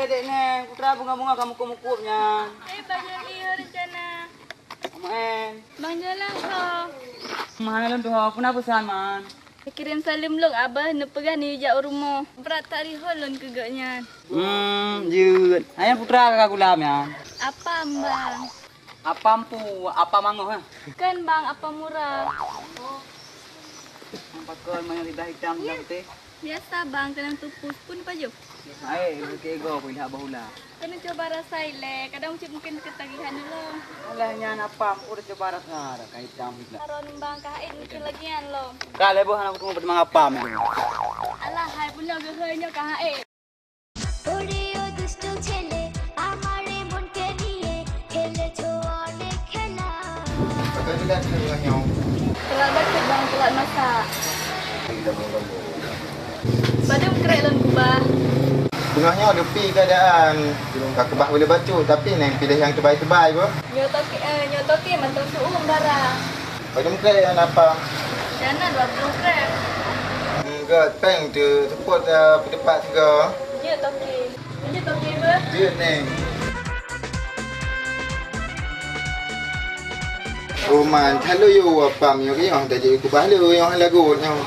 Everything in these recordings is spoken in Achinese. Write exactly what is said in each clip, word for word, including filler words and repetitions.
Dek neng, putra bunga-bunga ka mukup-mukup nyan. Eh, Bang Jali, ho rencana. Aman. Bang Jola, ho. Mana lôn tuh, ho? Puna pesan, man. Kirim saleuem lôn, Abah, neupeugah neuyue jak u rumoh. Brat that rihon lôn keu gobnyan. Hmm, jeuet. Ayah putra ka gulam nyan. Apam, Bang. Apam pu, apam mangoh, ha? Kan, Bang, apam murah. Nampak kon manyoh lidah hitam dan putih. Biasa, Bang, keunong tupus pun pajoh. Hai, bukit ego pun dah bahula. Keuneuk cuba rasa ilèe, kadang cit mungkin keutagihan dulu. Alah nyan apam, udah cuba rasa, dah ka hitam juga. Aron Bang ka haid mungkin lagi nyan lom. Ka lé boh anak kutu pada mangapam itu. Alah, hai bunoe geuhôi nyoe ka haid. ওরে ও দুষ্টু ছেলে, আমার এই মনকে নিয়ে খেলেছো অনেক খেলা। Betul juga tu dengan nyawa. Telat bacut, Bang, telat masak. Padum krek lôn kubah. Beungoh nyoe dupi keuadaan. Ka keubah boleh bacut, tapi neng pilih nyang teubai-teubai boh. Nyoe toke, eh, nyoe toke mantong su'um barang. Padum krek nyan apam? Nyan na dua ploh krek. Enggak, peng tu seupôt, eh, peuteupat sigoe. Nyoe toke. Nyoe toke beuh. Jeuet, Neng. Oh, man, that lôn yue apam nyoe, keu nyoe tajak kubah lôn nyoe lagot nyoe.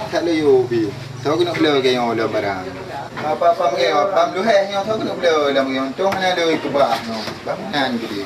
That lôn yue bi. Soe keuneuk bloe keu nyoe lom barang. Apam-apam keu nyoe, apam lôn heh nyoe, soe keuneuk bloe lom keu nyoe. Untông hana lôn kubah nyoe. Bangunan geude.